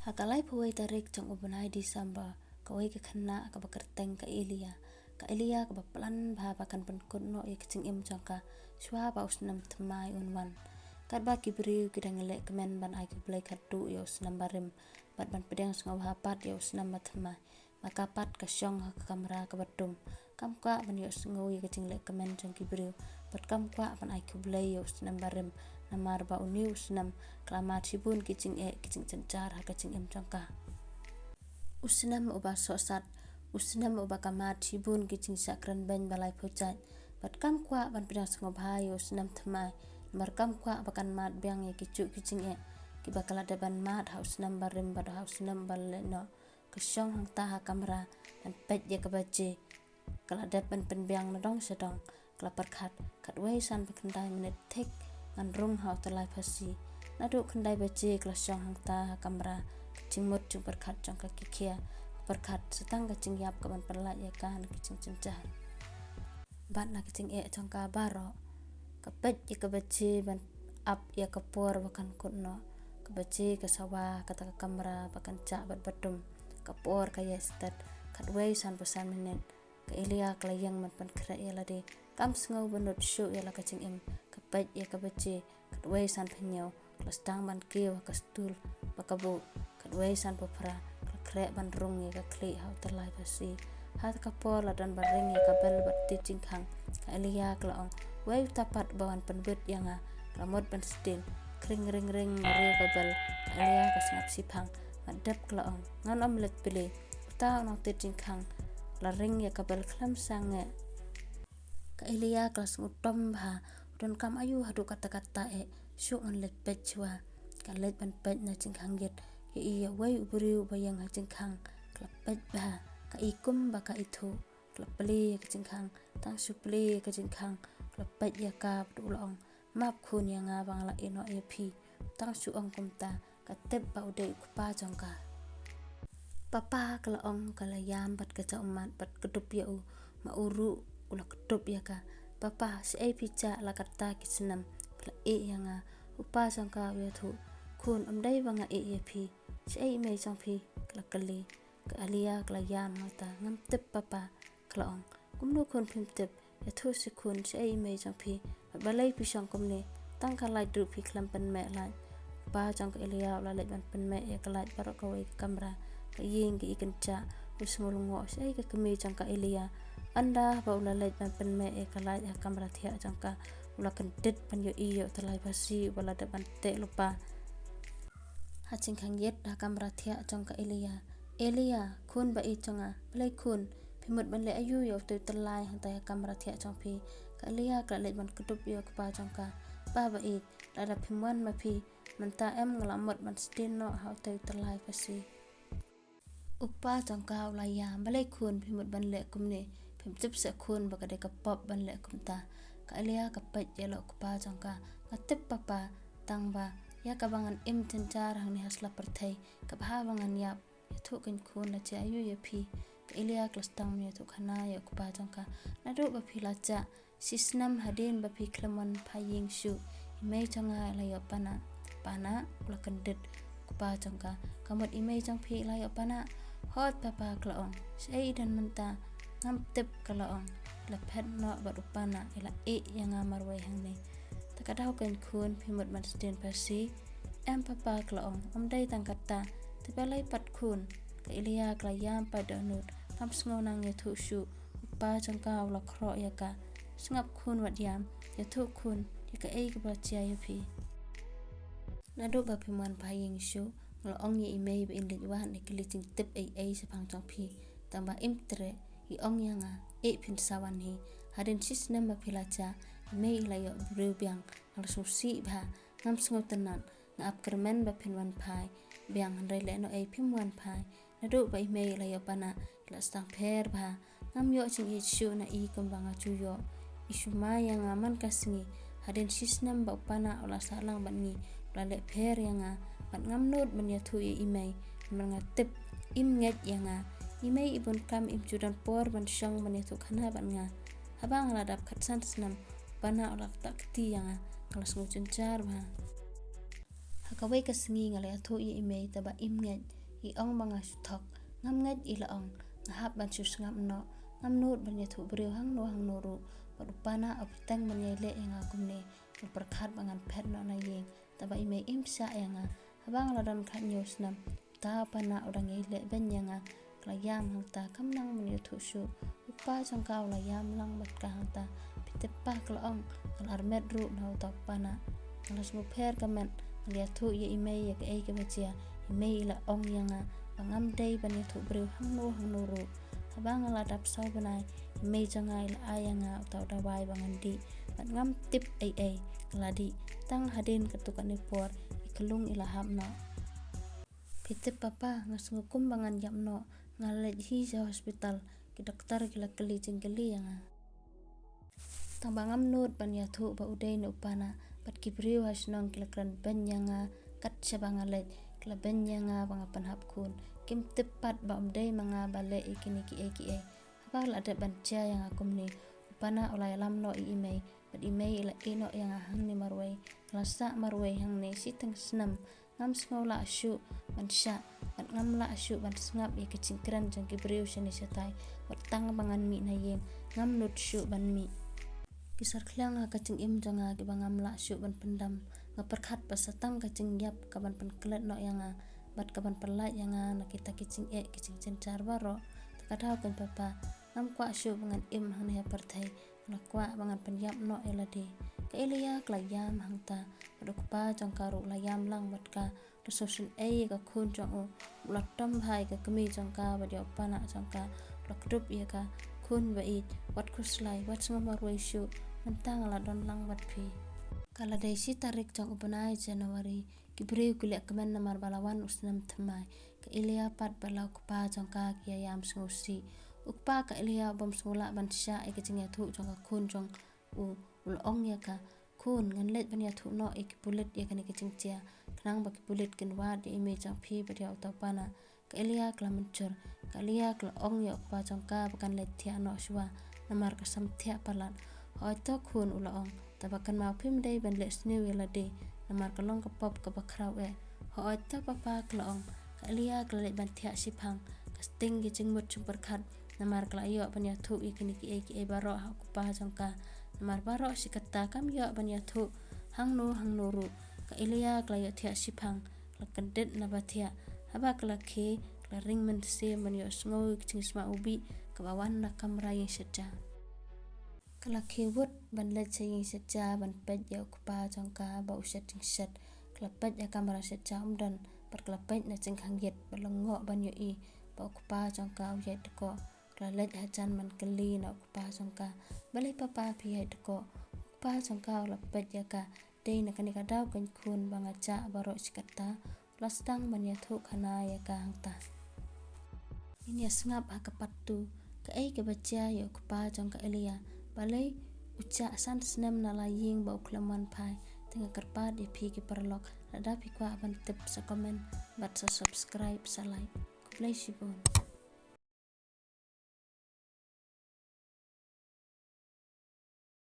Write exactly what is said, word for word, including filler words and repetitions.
Ha ka laiphew wei tarik jong u bnai December, kawei ka khynnah kaba kyrteng ka Elia. Ka Elia kaba plan bha ba kan pynkut noh ïa ka jingim jong ka shuwa ba u snem thymmai un wan. Katba ki briew ki dang leh kmen ban ai khublei khatduh ïa u snem barim bad ban pdiang sngewbha pat ïa u snem bathymmai, ma ka pat ka shong ha ka kamra kaba dum. Kam kwah ban ïohsngew ïa ka jingleh kmen jong ki briew bad kam kwah ban ai khublei ïa u snem barim, namar ba une u snem ka la mad shibun ki jingeh ki jingjynjar ha ka jingim jong ka. U snem uba sohsat, u snem uba ka mad shibun ki jingshah kren beiñ ba laiphew jait, bad kam kwah ban pdiang sngewbha ïa u snem thymmai, namar kam kwah ba kan mad biang ïa ki juh ki jingeh kiba ka la dep ban mad ha u snem barim bad ha u snem ba leh noh. Ka shong hangta ha kamra ban peit ïa ka baje. Ka la dep ban pynbiang na dong sha dong. Ka la pyrkhat, khatwei san ba khyndai minit thik ngan rung ha u tyllai phasi. Naduh khyndai baje ka la shong hangta ha kamra. Ka jingmut jingpyrkhat jong ka ki khia. Ka pyrkhat sa tang ka jingïap kaban pynlait ïa ka na ka jingjynjar bad na ka jingeh jong ka baroh. Ka peit ïa ka baje ban ap ïa ka por ba kan kut noh. Ka baje ka sawa kata ka kamra ba kan jah bad ba dum. Ka por ka ïaid stet, khatwei san ba san minit. Ka Elia ka la ïeng ban pynkhreh ïa lade. Kam sngew bynriew shuh ïa la ka jingim. Ka peit ïa ka baje, khatwei san phew hynñiew. Ka la sdang ban kiew ha ka stul ba ka buh. Khatwei san phew phra, ka la khreh ban rung ïa ka khlieh ha u tyllai phasi. Ha ka por la don ban ring ïa ka bel bad tied jingkhang. Ka Elia ka la ong, wei uta pat ba wan pynwit ïa nga. Ka la mut ban sdien. Kring ring ring mariew ka bel. Ka Elia ka sngap shiphang. Ka dep ka la ong, ngan ym leit plie. Uta u nongtied jingkhang la ring ïa ka bel khlem sangeh. Ka Elia ka la sngewdom bha, u donkam aïu haduh katta katta eh, shu ngan leit peit shuwa. Ka leit ban peit na jingkhang ïit, ïa i ïa wei u briew ba ïeng ha jingkhang. Ka la peit bha, ka i kumba ka ithuh. Ka la plie ïa ka jingkhang, tang shu plie ïa ka jingkhang. Ka la peit ïa ka bad u la ong, map khun ïa nga ba nga la ïehnoh ïa phi. Tang shu ong kumta, ka tip ba u dei u kpa jong ka. Papa, ka la ong, ka la ïam bad ka jah ummat bad ka dup ïa u. Ma u ruh u la kdup ïa ka. Papa, shaei phi jah la katta ki snem, phi la ïeh ïa nga. U kpa jong ka u ïathuh, khun, ym dei ba nga ïeh ïa phi. Shaei i mei jong phi? Ka la kylli. Ka Elia ka la ïam hangta. Ngam tip, papa, ka la ong. Kumno khun phim tip? Ïathuh seh khun, shaei i mei jong phi? Bad balei phi shong kumne? Tang ka light ruh phi khlem pynmeh light. U kpa jong ka Elia u la leit ban pynmeh ïa ka light baroh kawei ka kamra. Ka ïing ka i kynjah, u sngewlyngngoh shaei ka kmie jong ka Elia. Ynda ba u la leit ban pynmeh ïa ka light ha kamra thiah jong ka, u la kyndit ban ïohi ïa u tyllai phasi uba la dep ban teh lypa ha jingkhang ïit ha kamra thiah jong ka Elia. Elia, khun ba ïeit jong nga, balei khun, phi mut ban leh aïu ïa utei u tyllai hangtai ha kamra thiah jong phi? Ka Elia ka la leit ban kdup ïa u kpa jong ka. Pa ba ïeit, lada phim wan ma phi mynta em nga la mut ban sdien noh ha utei u tyllai phasi. U kpa jong ka u la ïam, balei khun phi mut ban leh kumne, phim tip seh khun ba ka dei ka pop ban leh kumta. Ka Elia ka peit ïa la u kpa jong ka. Nga tip papa, tang ba ïa kaba ngan im jynjar hangne ha sla pyrthei, ka bha ba ngan ïap. Ïathuh kein khun, la jia aïu ïa phi? Ka Elia ka la sdang ban ïathuh khana ïa u kpa jong ka. Naduh ba phi la jah shisnem hadien ba phi khlem wan phai ïing shuh, i mei jong nga i la ïoh panak. Panak? U la kyndit u kpa jong ka. Ka mut i mei jong phi i la ïoh panak? Hooid papa, ka la ong. Shaei i don mynta? Ngam tip, ka la ong. I la phet noh bad u panak, i la ïeh ïa nga marwei hangne. Te ka daw kein khun, phi mut ban sdien phasi? Em papa, ka la ong, ym dei tang katta. Te balei pat khun? Ka Elia ka la ïam pat dohnud, kam sngew nang ïathuh shuh. U kpa jong ka u la khroh ïa ka. Sngap khun, wat ïam, ïathuh khun, ïa kaei kaba la jia ïa phi. Naduh ba phim wan phai ïing shuh, nga la ong ïa i mei ba in leit wad ne kylli jingtip ei ei shaphang jong phi. Tang ba im treh, i ong ïa nga, eh phin sa wan hi. Hadien shisnem ba phi la jah, i mei i la ïoh briew biang, nga la sngewsih bha, ngam sngewtynnat. Nga ap kyrmen ba phin wan phai biang, hynrei lehnohei phim wan phai. Naduh ba i mei i la ïoh panak, i la sdang pher bha. Ngam ïoh jingïeit shuh na i kumba nga ju ïoh. I shu mai ïa nga man ka sngi. Hadien shisnem ba u panak u la sah lang bad ngi, u la leh pher ïa nga. Bad ngam nud ban ïathuh ïa i mei, namar nga tip im ngeit ïa nga. I mei i bun kam im ju don por ban shong ban ïathuh khana bad nga. Haba nga la dap khatsan snem, u panak u la ktah kti ïa nga. Nga la sngew jynjar bha. Ha kawei ka sngi nga la ïathuh ïa i mei, taba im ngeit i ong ba nga shu thok. Ngam ngeit i la ong. Nga hap ban shu sngap noh. Ngam nud ban ïathuh briew hangno hangno ruh. Bad u Panah u bteng ban ïai leh ïa nga kumne. Nga pyrkhat ba ngan phet noh na ïing. Taba i mei im shah ïa nga. Haba nga la don khathynñiew snem, uta u Panah u dang ïai leh beiñ ïa nga. Ka la ïam hangta, kam nang ban ïathuh shuh. U kpa jong ka u la ïam lang bad ka hangta. Phi tip pa, ka la ong, ka la armet ruh na uta u Panah. Nga la sngewpher ka met, nga la ïathuh ïa i mei ïa kaei kaba jia. I mei i la ong ïa nga ba ngam dei ban ïathuh briew hangno hangno ruh. Haba nga la dap saw bnai, i mei jong nga i la ai ïa nga uta u dawai ba ngan dih. Bad ngam tip ei ei, nga la dih. Tang hadien katto katne por, i khyllung i la hap noh. Phi tip papa, nga sngew kumba ngan ïap noh, nga la leit hi sha hospital, ki doktor ki la kylli jingkylli ïa nga. Tangba ngam nud ban ïathuh ba u dei na u Panah, bad ki briew ha shnong ki la kren beiñ ïa nga, kat shaba nga leit, ki la beiñ ïa nga ba nga pynhap khun, kim tip pat ba ym dei ma nga ba leh ïa kine kiei kiei. Haba la dep ban jia ïa nga kumne, u Panah u la ïalam noh ïa i mei, bad i mei i la ïeh noh ïa nga hangne marwei, nga la sah marwei hangne shiteng snem, ngam sngew lah shuh ban shah, bad ngam lah shuh ban sngap ïa ka jingkren jong ki briew shane shatai, bad tang ba ngan mih na ïing, ngam nud shuh ban mih. Ki sarkhliang ha ka jingim jong nga kiba ngam lah shuh ban pyndam, nga pyrkhat ba sa tang ka jingïap ka ban pynklet noh ïa nga, bad ka ban pyllait ïa nga na kita ki jingeh ki jingjynjar baroh. Te ka daw keiñ papa, ngam kwah shuh ba ngan im hangne ha pyrthei, nga la kwah ba ngan pynïap noh ïa lade. Ka Elia ka la ïam hangta, bad u kpa jong ka ruh u la ïam lang bad ka, u la sngewsynei ïa ka khun jong u, u la tom bha ïa ka kmie jong ka bad ïa u Panah jong ka, u la kdup ïa ka, khun ba ïeit, wat khuslai, wat sngew marwei shuh, mynta nga la don lang bad phi. Ka la dei shi tarik jong u bnai January, ki briew ki leh kmen namar ba la wan u snem thymmai. Ka Elia pat bad la u kpa jong ka ki ïa ïam sngewsih. U kpa ka Elia u bym sngew lah ban shah ïa ka jingïathuh jong ka khun jong u, u la ong ïa ka, khun, ngan leit ban ïathuh noh ïa ki pulit ïa kane ka jingjia, khnang ba ki pulit kin wad ïa i mei jong phi bad ïa uta u Panah. Ka Elia ka la mynjur. Ka Elia ka la ong ïa u kpa jong ka ba kan leit thiah noh shuwa, namar ka samthiah palat. Hooid to khun, u la ong, tangba kynmaw phim dei ban leh sniew ïa lade, namar ka long ka pop kaba khraw eh. Hooid to papa, ka la ong. Ka Elia ka la leit ban thiah shiphang. Ka sting ki jingmut jingpyrkhat, namar ka la ïoh ban ïathuh ïa kine kiei kiei baroh ha u kpa jong ka. Namar baroh shi katta kam ïoh ban ïathuh hangno hangno ruh. Ka Elia ka la ïoh thiah shiphang, ka la kyndit na ba thiah. Haba ka la khie, ka la ring mynsiem ban ïohsngew ïa ka jingsma u bih kaba wan na kamra ïing shet ja. Ka la khie wut ban leit sha ïing shet ja ban peit ïa u kpa jong ka ba u shet jingshet. Ka la peit ïa kamra shet ja, ym don, bad ka la peit na jingkhang ïit, bad la ngoh ban ïohi ba u kpa jong ka u ïaid dkoh. Ka la leit hajan ban kylli na u kpa jong ka, balei papa phi ïaid dkoh? U kpa jong ka u la peit ïa ka, dei na kane ka daw keiñ khun ba nga jah baroh shi katta. U la sdang ban ïathuh khana ïa ka hangta. Ngin ïa sngap ha ka part two, kaei kaba jia ïa u kpa jong ka Elia, balei u jah san snem na la ïing ba u khlem wan phai. Te nga kyrpad ïa phi ki paralok, lada phi kwah ban tip sa comment, bad sa subscribe, sa like. Khublei shibun.